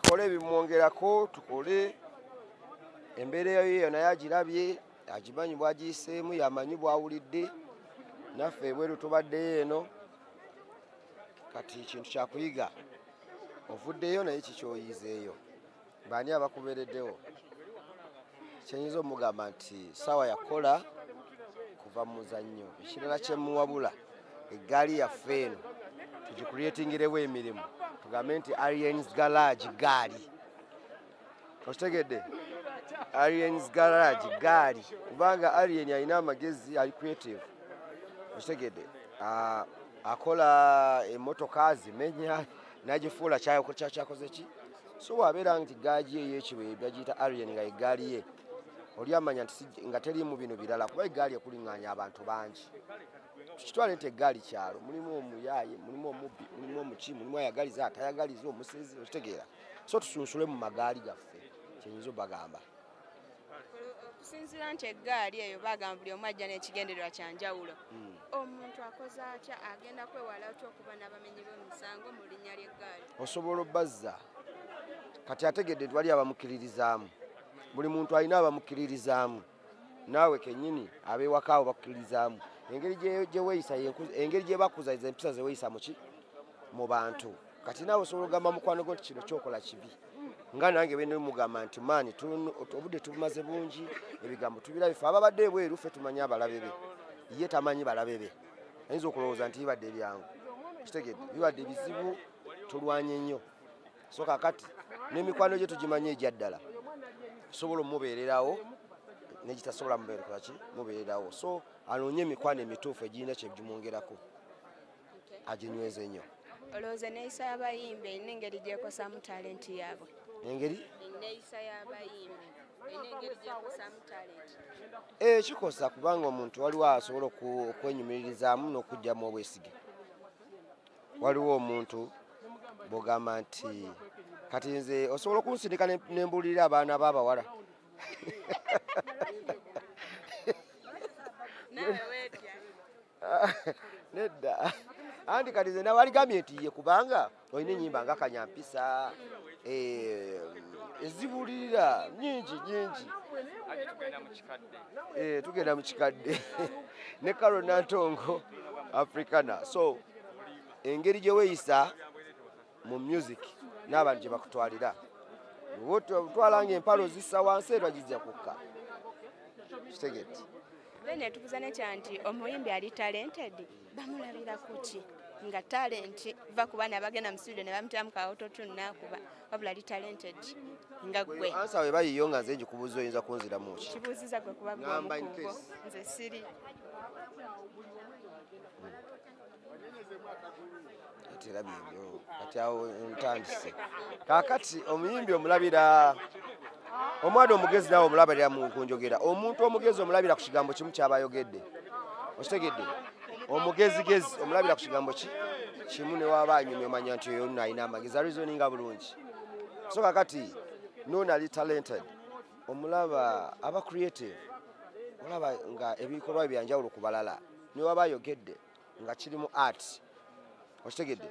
Akole ebimwongerako, tukole embeera eyo naye agirabye, agimanyi bw'agiyiseemu, yamanyi bw'awulidde. Naffe ebweru tubaddeyo eno, kati kintu kyakuyiga. Ovuddeyo naye kikyoyizeeyo, baani abakubeereddewo? Kyenyinza omugamba nti saawa yakola kuva mu muzannyo. Ekirala kyemuwabula, eggaali yaffe eno tugicreatingirewo emirimu, tugambe nti Aliens Garage gaali. Okitegedde? Aliens Garage gaali, kubanga Alien alina amagezi, ali creative. Okitegedde? Akola emmotoka zimenya n'agifuula kyakoze ki. So wabeera nti gaagi ey'ekibuye bagiyita Alien nga eggaali ye, oli amanya nti nga teriimu bino birala, kuba eggaali ekuliŋŋaanya abantu bangi. Tukitwale nti eggaali kyalo, mulimu omuyaaye, mulimu omubbi, mulimu omuki, mulimu ayagaliza, atayagaliza, omusezi, okitegeera? So tusunsule mu magaali gaffe, kyenyinza obagamba. Okusinziira nti eggaali eyo bagamba buli omu ajja n'ekigendererwa kya njawulo. Omuntu akoze atya, agenda kwewala otya okuba n'abamenyi b'emisango mu linnya ly'eggaali? Osobola obbazza. Kati ategedde nti wali abamukkiririzaamu. Buli muntu alina abamukkiririzaamu. Naawe kennyini ab'ewaka abo bakukkiririzaamu. Engeri gye weeyisa, engeri gye bakuza empisa ze weeyisa muki mu bantu. Kati naawe osobola ogamba mukwano gwo nti kino kyokola kibi. Nga nange bwe mugamba nti maani obudde tubumaze bungi, ebigambo tubirabye ffe ababadde ebweru, ffe tumanyi abalabe be. Ye tamanyi balabe be. Ayinza okulowooza nti bibadde byangu. Kitegedde, bibadde bizibu, tulwanye nnyo. So kakati n'emikwano gye tugimanyi egya ddala, sobola omubeererawo n'egitasobola mubeererawo. So anoonye emikwano emituufu egirina kye gimwongerako, aginyweze nnyo. Olowooza enneeyisa y'abayimbi erina engeri gy'ekosaamu talenti yaabwe? Engeri? Enneeyisa y'abayimbi erina engeri gy'ekosaamu talenti? Kikosa, kubanga omuntu waliwo asobola okwenyumiririzaamu n'okuggyamu obwesige. Waliwo omuntu bw'ogamba nti kati nze osobola okunsindika ne mbuulirira abaana b'abawala. Nedda. Anti kati nze nawe aligambye nti ye, kubanga olina ennyimba nga Kanyampisa, ezibuulirira nnyingi nnyingi. Tugenda mu kikadde. Ne Carol Nantongo Africana. So engeri gye weeyisa mu music n'abantu gye bakutwalira. Otwala ng'empalo zissa wansi era gijja kukka. Kitegedde. Then tubuuza nekya nti omuyimbi ali talented bamulabira ku ki? Nga talent va ku baana abagenda mu studio ne bamuteramu ka autotune n'akuba, wabula ali talented nga ggwe. Ansa we bayiyo nga nze ngikubuuza oyinza kunziramu ki? Kibuuziza gwe kuba ggwe omukugu, nze siri. Kati era byebyo, kati awo ntandise. Kaakati omuyimbi omulabira, omwana omugezi naawe omulabira mu kunjogera. Omuntu omugezi omulabira ku kigambo kimu ky'aba ayogedde. Okitegedde? Omugezigezi omulabira ku kigambo kimu ne waba anyumya omanya nti oyo nno alina amagezi, areasoninga bulungi. So kakati nono ali talented, omulaba aba creative, olaba nga ebikolwa bye byanjawulo ku balala. Ne waba ayogedde nga kirimu art. Okitegedde?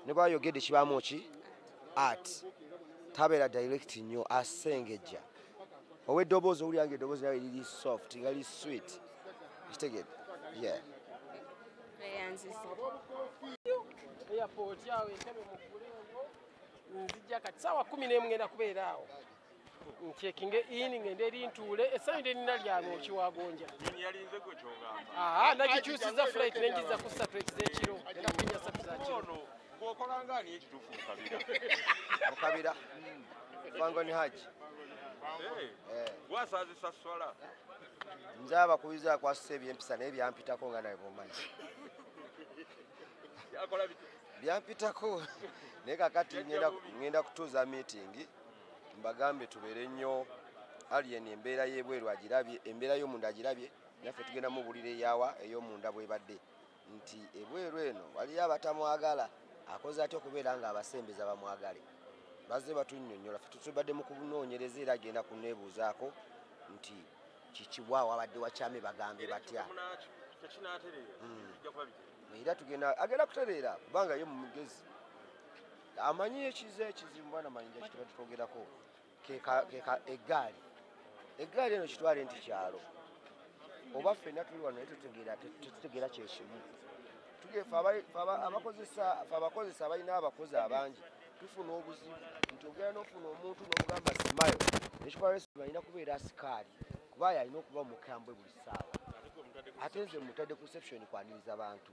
Ne bw'aba ayogedde kibaamu ki? Art. Tabeera direct nnyo, asengejja. Ow'eddoboozi owulira ng'eddoboozi nawe liri soft, nga liri sweet. Okitegedde? Yeah. Airport awo entebe mugguleewo, nzijja kati ssaawa 11 ngenda kubeera awo. Ncekinge in ngende eri ntuule, essanyu lye nina lya mwoki wa gonja. Nagikyusiza flight ne ngiza ku 3 ez'ekiro, ngenda kulinnya 3 za kiro. Mukabira. Fangoni Haji. Nze abakubiza akwasisa ebyempisa naye byampitako nga nawe bw'omanyi. Byampitako naye kakati ngenda kutuuza meeting mbagambe tubeere nnyo. Alien embeera y'ebweru agirabye, embeera y'omunda agirabye, naffe tugenda mubuulira eyawa ey'omunda bw'ebadde nti ebweru eno waliyo abatamwagala, akoze atya okubeera ng'abasembeza bamwagale. Bazze batunnyonnyola, ffe tubadde mu kunoonyereza era agenda kunneebuuzaako nti kiki waawo abadde wakyame bagambe batya. Era tugenda agenda kutereera kubanga ye mugezi. Amanyi ekize ekizibu mwana Mayinja kituba tutwogerako keka eggaali. Eggaali eno kitwale nti kyalo. Oba ffenna tuli wano naye tetutegeera kyekimu. Abakozesa abalina abakozi abangi tufuna obuzibu nti ogenda n'ofuna omuntu n'omugamba simayo ekikola alina kubeera asikaali kuba alina okuba mukambwe buli ssaawa. Ate nze mutadde ku reception kwaniriza bantu.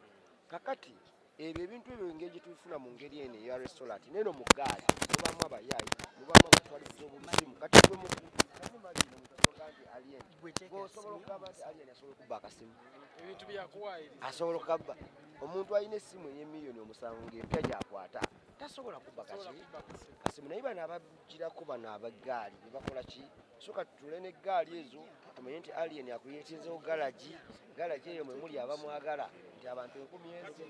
Kakati ebyo ebintu ebyo engeri gye tubifuna mu ngeri eno eya restaurant n'eno mu ggaali mubaamu abayaayi mubaamu abatwaliza obusimu. Kati gwe osobola okugamba nti alien asobola okubba akasimu, ebintu byakuwaayiriza asobola okukabba. Omuntu alina essimu ey'emiliyoni 7 ng'empya gy'akwata tasobola kubba kasimu. Naye bano abagirako bano abaggaali ne bakola ki? So kati tutule n'eggaali ezo tumanye nti alien akuyeetinzewo galagi, galagi eyo mwe muli abamwagala nti abantu 1000 ezi.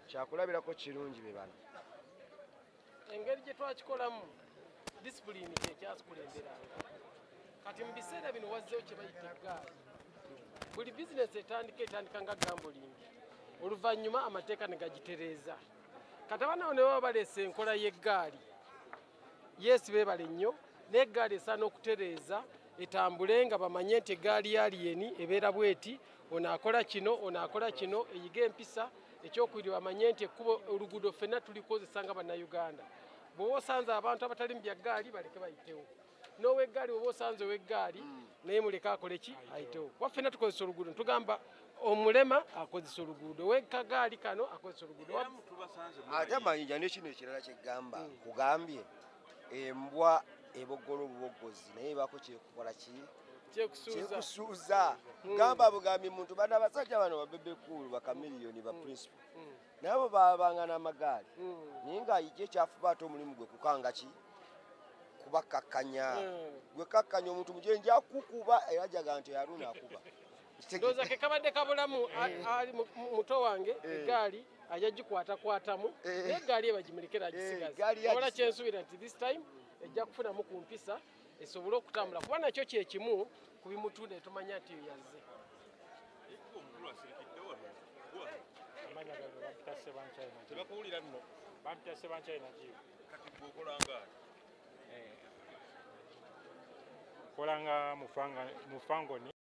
Kyakulabirako kirungi be bano. Engeri gye twakikolamu disipulini kyekyasikulemberanga. Kati mu biseera bino wazzeewo kye bayita eggaali. Buli bizinesi etandika nga gambling, oluvannyuma amateeka ne gagitereeza. Kati abaana ne baba baleese enkola y'eggaali, yeesi beebale nnyo, n'eggaali esaana okutereeza etambule nga bamanye nti eggaali ya Alien ebeera bweti, ono akola kino, ono akola kino, eyige empisa. Ekyokubiri bamanye nti ekkubo oluguudo ffenna tulikozesa nga Bannayuganda. Bw'oba osanze abantu abatali mu bya ggaali baleke bayitewo, n'ow'eggaali bw'oba osanze ow'eggaali naye muleke akole ki, ayitewo. Kuba ffenna tukozesa oluguudo, tugamba omulema akozesa oluguudo, ow'ekagaali kano akozesa oluguudo. Ate Mayinja n'ekino ekirala kye ggamba kugambye embwa eboggola obuboggozi naye ebaako kyekukola ki, kyekusuuza. Gamba bugambye muntu bano abasajja bano ba Bebe Cool, ba Chameleone, ba Principal nabo babanga n'amagaali naye ng'ayije ekyafuba ate omulimu gwe kukanga ki, kubakakkanya. Gwe kakkanya omuntu mujenje akukuba era jaga nti Haruna akuba. Ndowooza ke kabadde kabulamu ali muto wange eggaali ajja gikwatakwatamu naye eggaali ye bagimulekera agisigaze. Wabula kyensuubira nti this time ejja kufunamu ku mpisa esobole okutambula kuba nakyo kyekimu ku bimutunda etumanya nti yazze. Tebakuwulira nno. Bampita Ssebankyayi Najibu. Kati gwe okola nga Kola nga mufangoni.